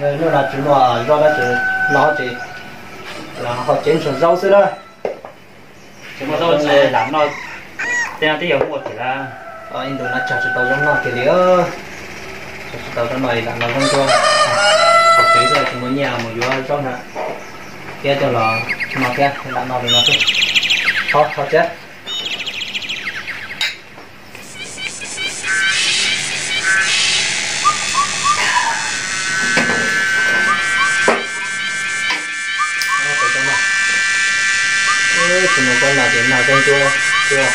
Hnub no tsis muaj zoj dab tsi noj ces los hau cev ntshua zaub xwb na. Tsis muaj zaub lam noj, tej no twb yuav muaj thiab. Ib ntus no tsag tsis tau zaub noj kiag li. Tsag tsis tau zaub noj li lam noj zaub ntuag. Hau cev xwb tsis muaj nyiaj mus yuav zaub na. Thiab coj los noj thiab lam noj li no xwb. Hau, hau cev. Tsis muaj zaub noj ces noj zaub ntuag xwb.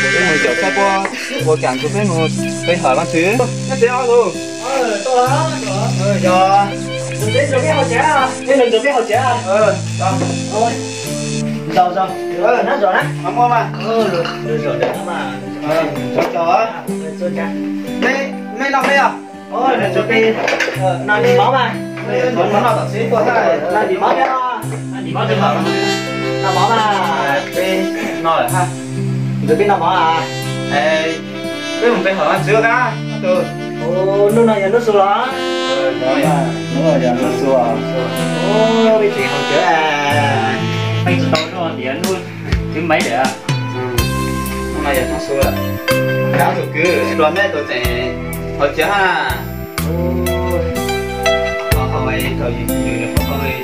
Peb mus caum saib puas, puas kam nrog peb mus pe hawm Vaajtswv. Yog, peb nrog peb haus cev. Zaum, zaum, nab zaum na. Muaj mas. Zaum, zaum, zaum. Mej noj mej os. Noj nim mov mas. Noj nim mov thiab. Noj nim mov thiab. Noj mov mas. Peb noj lawm hab. Ntxawm peb noj mov a. Peb mus pe hawm Vaajtswv kab. Hnub no yog hnub xu los? Hnub no yog hnub xu. Peb tseem haus cev. Peb tsis tau noj tias hnub thứ mấy lawm. Hnub no yog hnub xu lawm. Kab tus kwv, luag mej tus tseem haus cev hab. Qhov haus thaum yus, yus, yus qhov haus,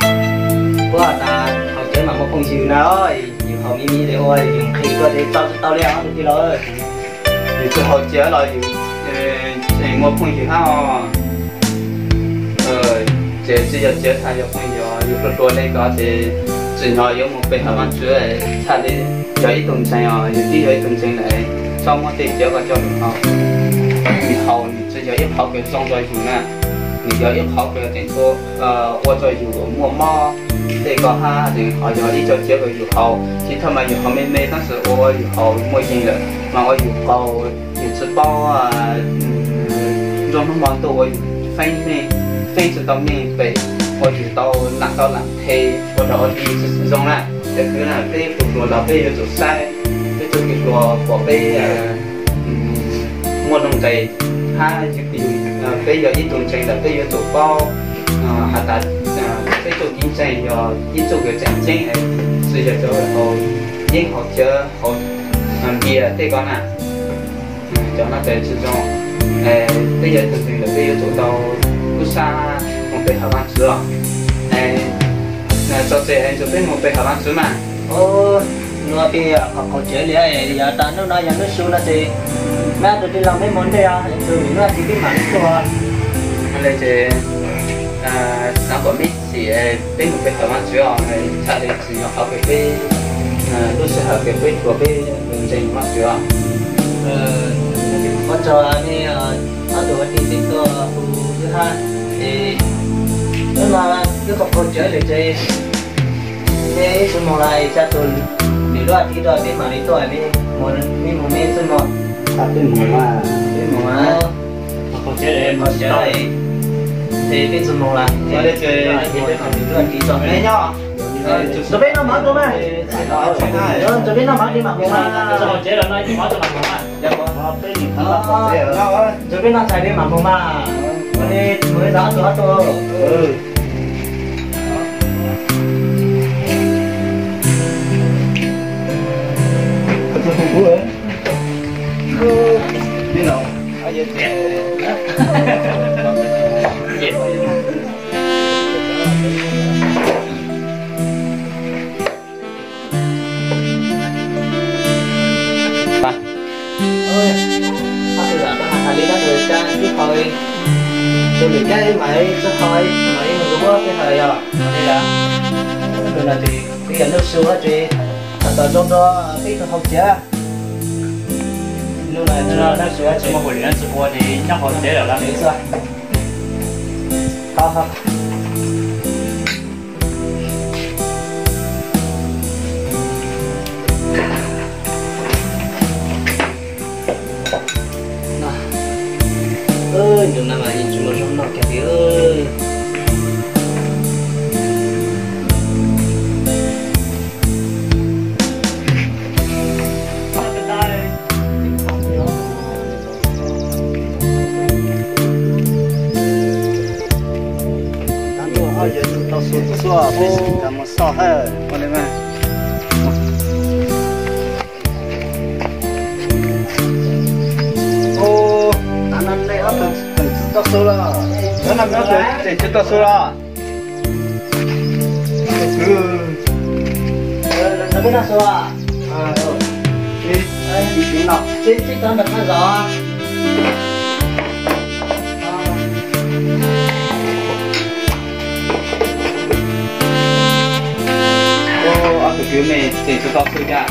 puab has tas haus cev mas muaj phooj ywg na, yus haus me me li ua yus nqhis koj ces tso tsis tau li os tus tij laug. Yus tsis haus cev los yus tseem muaj phooj ywg hab os. Ces tsis yog cev txhaj yog phooj ywg, yus hluas hluas li ko ces tsim nyog yuav mus pe hawm Vaajtswv txhaj li yog ib tug ntseeg os, yus twb yog ib tug ntseeg lawm, txhob muab tej cev ko coj lug haus. Nws haus nws tsis yog ib qhov kws zoo rau yus na, nws yog ib qhov kws tseem ua rau yus muaj mob tej ko hab, ho yog ib co cev kws yus haus tsis tau mas yus haus me me tab sis ua ua yus haus muaj yeej lawm mas ua yus qaug, yus tsis paub nruab hnub hmo ntuj ua yus feeb meej, feeb tsis tau meej pem, ua yus tau lam tau lam the ua rau ua tib tsis zoo na. Cov kwv na, peb tus hluas los peb yuav tsum saib peb tug kwv hluas kom peb muaj nuj nqes hab, peb yog ib tug ntseeg lawm peb yuav tsum paub has tas peb tug kwv ntseeg yog ib tug kws tseem ceeb, tsis yog cov haus yeeb haus cawv haus npias tej ko na. Cov no ces tsis zoo. Peb yog ib tug ntseeg lawm peb yuav tsum tau kub sab mus pe hawm Vaajtswv os. Tso tseg es nrug peb mus pe hawm Vaajtswv mas. Nua peb qhov qaug cev li yog tas hnub no yog hnub xu no ces meb tus tij laug meb mus ntej os, txug lwm hnub tim peb mam li tuaj. Ces xaav kom meb xim peb mus pe hawm Vaajtswv os, txhaj li tsim nyog qhov kws peb lub sij hawm kws peb txhua peb ntseeg Vaajtswv os. Ua tsaug nej ob tug ua tij tseem tuaj hu wb hab, es hnub no wb qhov qaug cev lawm ces peb ib tug moog los xya tug, lwm lub as thiv rau peb mam li tuaj, meb mus meb txuj moog. Peb mus, peb mus, qhov qaug cev, ces peb tug moog los, peb mam li tuaj tim tso peb nyob. Tso peb noj mov dua mas. Tso peb noj mov dua mam mus mas. Tso peb noj txhais dua mam mus mas. Mus li mus li ob tug ob tug. Ab, tus lam nrog has tas li no tus ca ib qho, tus lwm kab mam ib txoj qho mam ib mus ua peb hawm yog li ntawd. Tus no ces peb yog nub su ces tas tom zoo rau peb tug haus cev. Nub no tsis muaj hauj lwm no tsis ua ces nyob haus cev lawm los xwb. Ho ho. Peb mus xauj hab. Ua li mas. Ub, tav no nej ob tug tseem tsis tau su los? Cov no nej ob tug tseem tsis tau su los? Lawv peb noj su. Txij txij tau ntawm qab zos. Ob tug kwv mej tseem tsis tau su cas?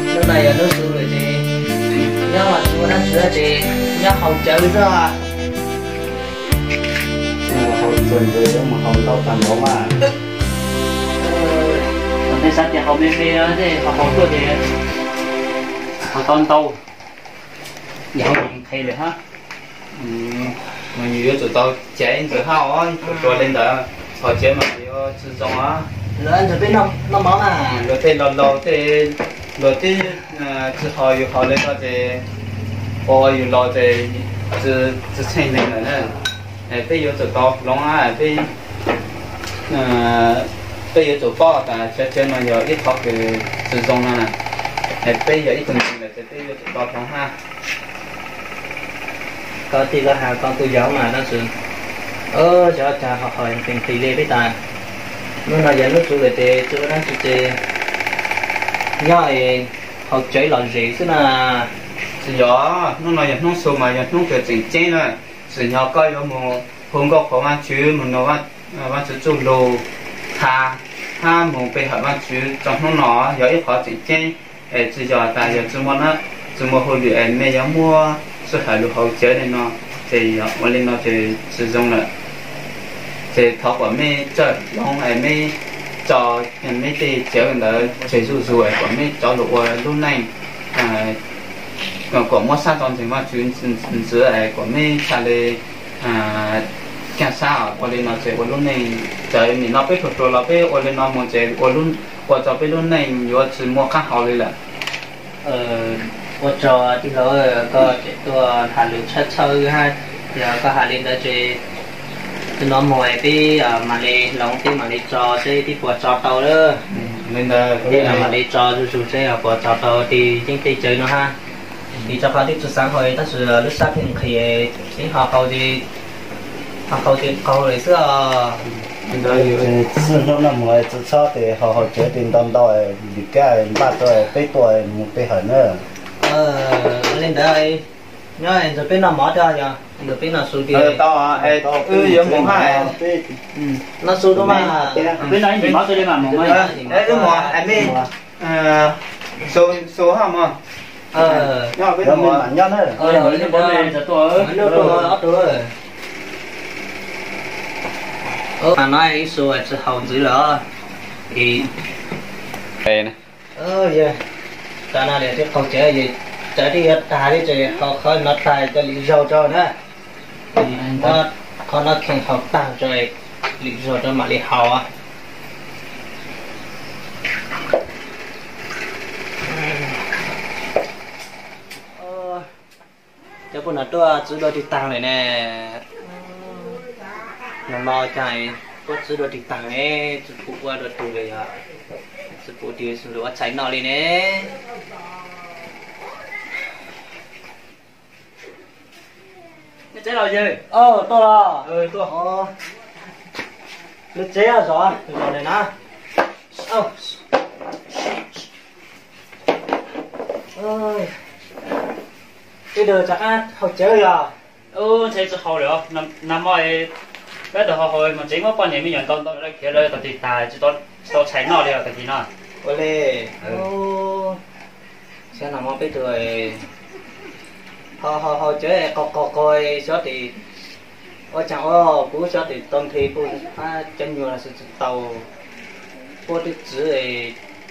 Hnub no yog hnub su lawm ces nyob mas tsis ua dab tsi ces nyob haus cawv xwb. Haus cawv ntawd mus haus ntau tag npaum mas. Tej sab ces haus me me, tej haus haus tuaj ces haus tau ntau, yog haus qhev lawm hab. Mas yus yuav tsum tau caiv ntawd hab os, yuav tsum tuav li ntawd, haus cawv mas yuav tsis zoo os. Luag tej laus laus tej, luag twb tsis haus, yus haus li no ces, ua yus laus ces tsis tsheej neeg lawm na. Peb yuav tsum tau hloov, peb yuav tsum paub tas cov cawv no yog ib qhov kws tsis zoo no na. Peb yog ib tug ntseeg lawm ces peb yuav tsum tau hloov hab. Koj tij koj has koj kuj yog mas tab sis, xyov cas ho haus nqhis nqhis li peb tas. Hnub no yog hnub su lawm ces tsis ua dab tsi ces nyob haus cawv lom zem xwb na. Tsis yog, hnub no yog hnub su mas yog hnub kws tseem ceeb na. Tsim nyog koj yuav mus hu nkauj qhuas Vaajtswv, mus nug Vaajtswv txuj lug, tha, hab mus pe hawm Vaajtswv rau hnub no yog ib qhov tseem ceeb. Es tsis yog tas yog tsis muaj, tsis muaj hauj lwm es mej yuav muab sij hawm lug haus cawv li no, ces ua li no ces tsis zoo lawm. Ces thov kom mej txawj hloov es mej tso mej tej cawv ntawd tseg zuj zus es kom mej cov lug ua lub neej kom muab sab tso ntseeg Vaajtswv ntxiv es kom mej txhaj le kaaj sab ua li no ces ua lub neej. Txawm nim no peb hluas hluas los peb ua li no mus ces ua rau peb lub neej yuav tsis muaj qaab hau li lawm. Ua tsaug tij laug, koj tseem tuaj has lus tshawb txhawb hab, yog koj has li ntawd ces txij no mus peb mam li hloov, peb mam li tso seb peb puas tso tau lawm. Peb mam li tso zuj zus seb puas tso tau tej yeeb tej cawv no hab. Vim rau qhov twb tsis xaav haus tab sis lub sab pheej nqhis, peb ho haus ces, ho haus ces qaug lawm xwb os. Txij hnub no mus tsis txhob tes haus, haus cawv tes ntau ntau, vim kab npaj tau peb tuaj mus pe hawm na. Li ntawd, nyob ntawd peb noj mov thiab, yog ntawd peb noj su tiag. Tau, wb yuav mus hab. Noj su tau mas. Peb noj ib hlis mov xwb li mas mus. Wb mus, mej su hab mog. Nyob peb noj mov. Mas no ib su tsis haus ntxiv lawm. Tam no li twb qaug cawv, cawv twb yuav tag li ces haus qhov no tag cov lim zaug tso na. Qhov no kheev haus tag tso, lim zaug tso mam li haus. Cov puj no tuaj txwv dua tig taag lawm ne. Nag hmo caag puab txwv dua tig taag ne, tsi pum ua dua tug lawm yog, tsi pum tig lawm ua txhais noj li ne. Tsev los yawg? Tuaj los. Lawv tsev zos, zos lawm na. Tej dawg rov qab haus cawv yog? Ntshe tsi haus lawm os. Nag hmo peb tau haus haus mas tsev muab poj niam me nyuam ntau ntau lawv khiav lawv tau tig tag, tsi tau txhais noj li os tag kis no. Ua li, xyov nag hmo peb tug haus haus haus cawv qaug qaug qaug xyov tes ua caag ua, kuv xyov tes tau nthe puj, cov nyuag los xwb tsi tau, puab twb txwv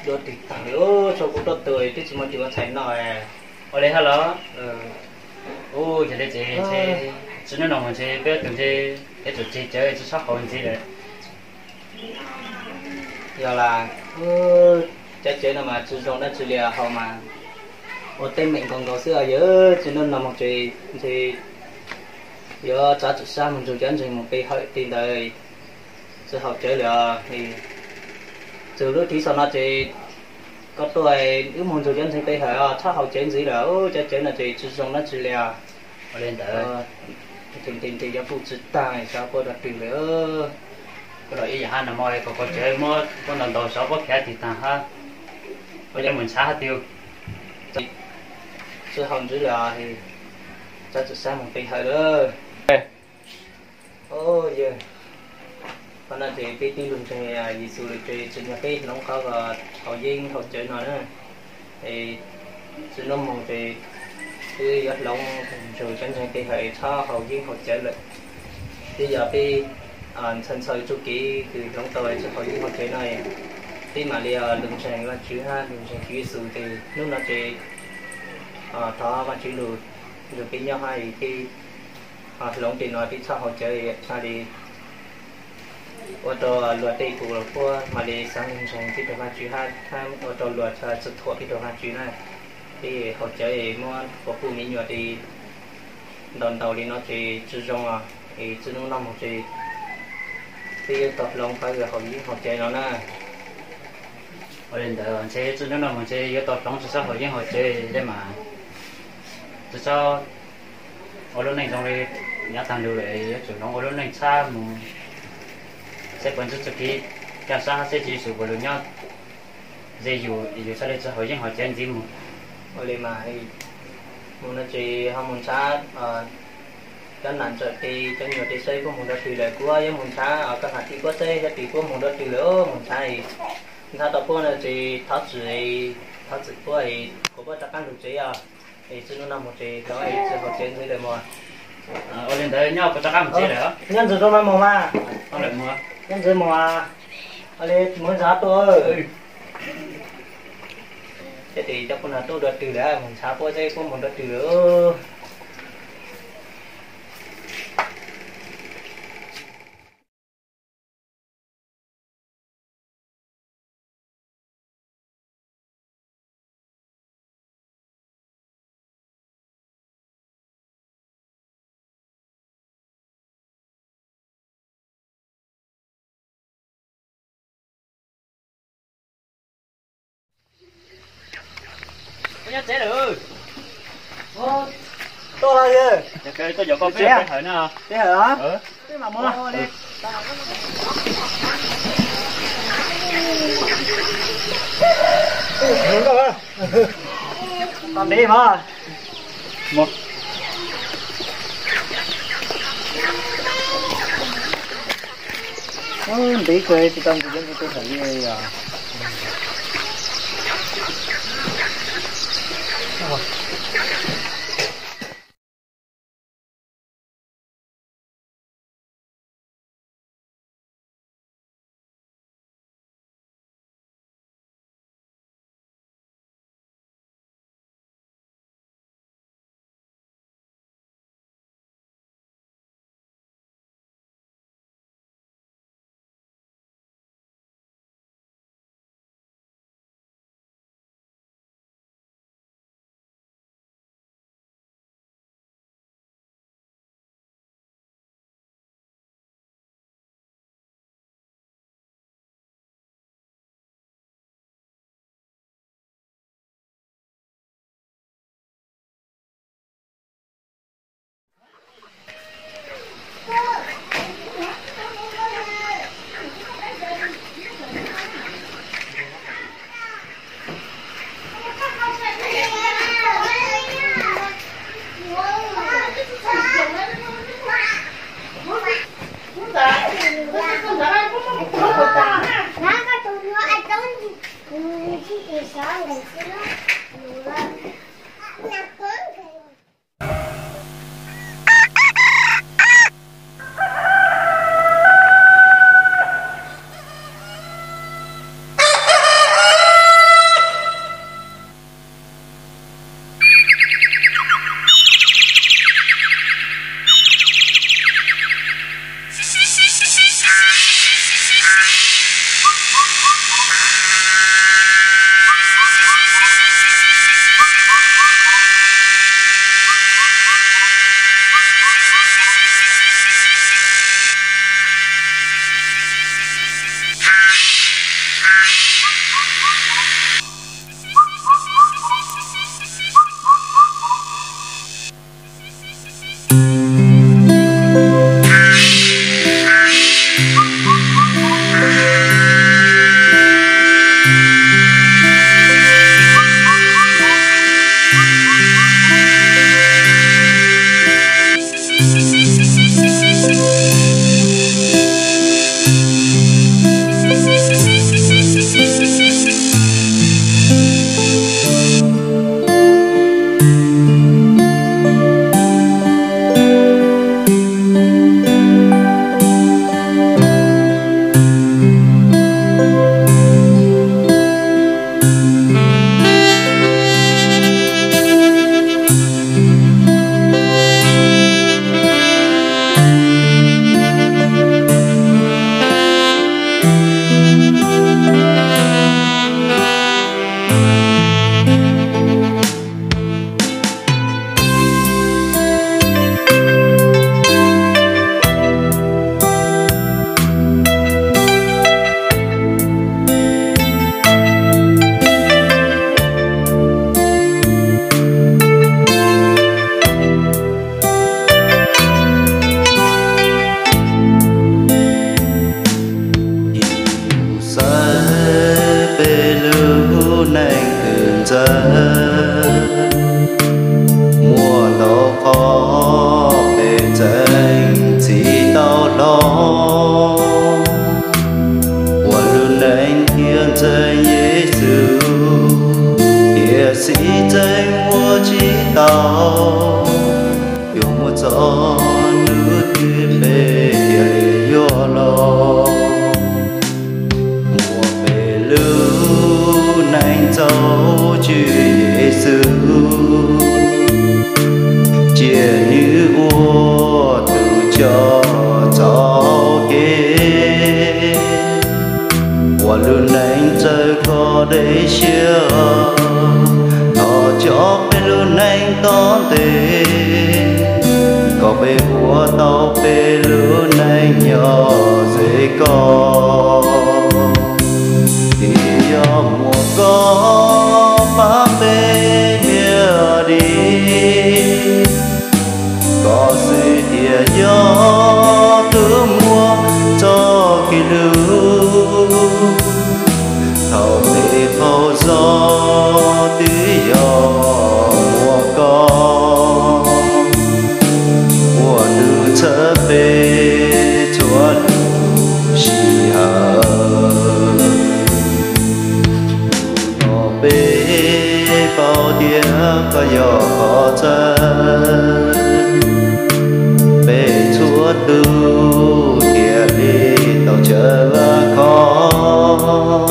dua tig taag li, tshuav kuv tuaj tug twb tsi muaj tig ua txhais noj. Ua li hab los? Ua, yog li ces ntshe tsi nub no mus ntshe peb tug ntshe yuav tsum tseg cawv tsi txhob haus ntxiv lawm. Yog las, cov cawv no mas tsi zoo dab tsi li, haus mas ua teeb meem nkaus nkaus xwb os yawg. Tsi nub no mus ces ntshe Yuav txav txim sab mus nrug cov ntseeg mus pe hawm ti ntawd, tsi haus cawv lawm. Txug lub tiv xaus no ces koj tuaj wb mus nrug cov ntseeg pe hawm os, txhob haus cawv ntxiv lawm. Cov cawv no ces tsi zoo dab tsi li os. Ua li ntawd, nti nti cov puj tsi taag, xyov puab dog twg lawm. Kuv los ib yam hab no mog, kom kaus cawv muab puab ntaus ntaus xyov puab khiav tig taag hab. Puab cov mus ntshav hab tiag. Tsi haus ntxiv lawm, txav txim sab mus pe hawm lawm. Yawg, qhov no ces peb tib lug ntseeg Yexus lawm ces tsim nyog peb hloov qhov haus yeeb haus cawv no na. Es txij hnub no mus ces peb yuav hloov nrug cov ntseeg pe hawm txhob haus yeeb haus cawv lawm. Twb yog peb ntxhais ntxhais txuj kev kws hloov tau txhob haus yeeb haus cawv no, peb mam li lug ntseeg Vaajtswv hab lug ntseeg Tswv Yexus ces hnub no ces thov Vaajtswv lug nrug peb nyob hab peb hloov tej no peb txhob haus cawv, txhob li ua rau luag tej puj puab mam li xaav lug ntseeg peb rua Vaajtswv hab ua rau luag tsi thuam peb rua Vaajtswv na. Peb haus cawv muab quas puj me nyuam ces ntaus ntaus li no ces tsi zoo os. Es txij hnub no mus ces peb yuav tau hloov qhov haus yeeb haus cawv no na. Ua li ntawd ntshe txij hnub no mus ntshe yuav tau hloov tsi txhob haus yeeb haus cawv li mas tsi txhob ua lub neej zoo li nyob taag lug lawm, yuav tsum hloov ua lub neej txhob mus saib puas ntxub txuj kev coj sab hab saib Tswv Yexus puas lug nyob ze yus, yus txhob li tsi haus yeeb haus cawv ntxiv mus. Ua li mas, mus no ces ho mus ntshav cov nam ntxawm tes cov nyuam tes saib puab mus dog twg lawm, kuv yuav mus ntshav koj nam tij puab saib xyov puab mus dog twg lawm. Mus ntshav, ntshav tau puab no ces thov txim, thov txim puab, kuas puab rov qaab lug tsev os. Es txij hnub no mus ces tau tsi haus cawv ntxiv lawm mog. Ua li ntawd nyob kuv rov qaab mus tsev lawm. Nyob ntxiv rua mas mus mas. Nyob ntxiv mus. Ua li mus ntxhais tuaj. Thiab tes coj puab nrug tuaj dog twg lawm, mus ntshav puab saib puab mus dog twg lawm. Tuaj los yawg. Tuaj yog koj peb hawm na. Peb hawm os. Peb mam mus. Tos ntev mog. Ntev kawg tsis tau ntxiv cov ntseeg pe hawm li os. peb lub neej twg ntxawg, muaj ntau qhov peb txeeb txim tau hlo. Ua lub neej thiaj ntseeg Yexus, tiam sis txeeb ua tsis tau. Yuav mus txog hnub twg peb thiaj li yuav los? Muaj peb lub neej txaus Tswv Yexus, cia nws ua tus coj txoj kev. Ua lub neej ntawm koj dej siab, thov coj peb lub neej tom ntej, kom peb ua tau peb lub neej nyob ze koj. Vim yog muaj koj pab peb thiaj dim, koj xwb thiaj yog tus muaj txoj kev hlub. Thaum peb qaug zog twb yog muaj koj, ua tus txhawb peb txhua lub sij hawm. Hnub no peb paub tias koj yog qhov txawj, peb txhua tus thiaj li tau chaw vaj khov.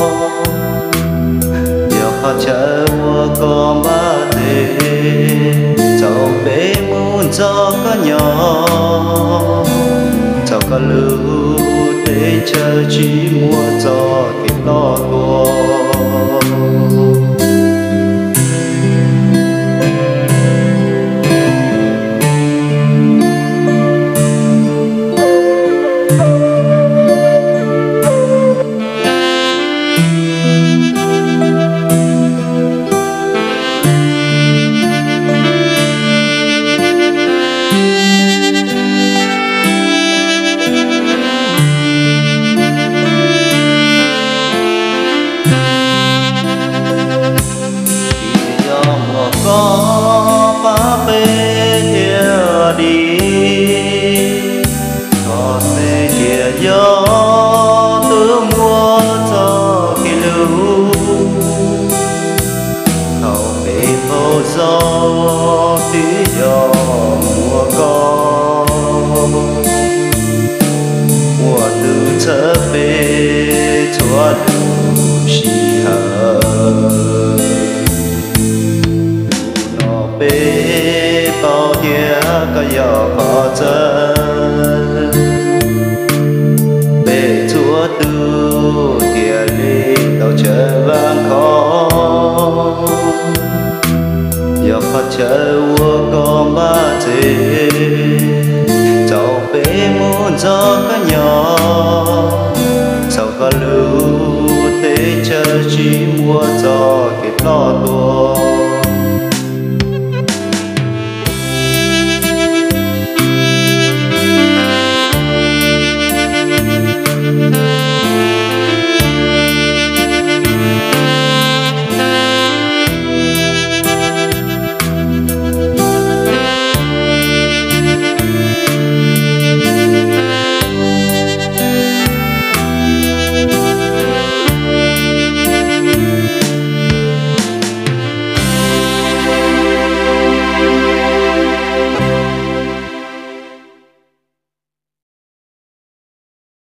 Yog qhov chaw uas koj npaj tsev, thaum peb mus nrog koj nyob, thaum koj lub teb chaws tsis muaj txoj kev ploj tuag. Vim yog muaj koj pab peb thiaj dim, koj xwb thiaj yog tus muaj txoj kev hlub. Thaum peb qaug zog twb yog muaj koj, ua tus txhawb peb txhua lub sij hawm. Hnub no peb paub tias koj yog qhov txawj, peb txhua tus thiaj li tau chaw vaj khov. Yog qhov chaw uas koj npaj tsev, thaum peb mus nrog koj nyob, thaum koj lub teb chaws tsis muaj txoj kev ploj tuag.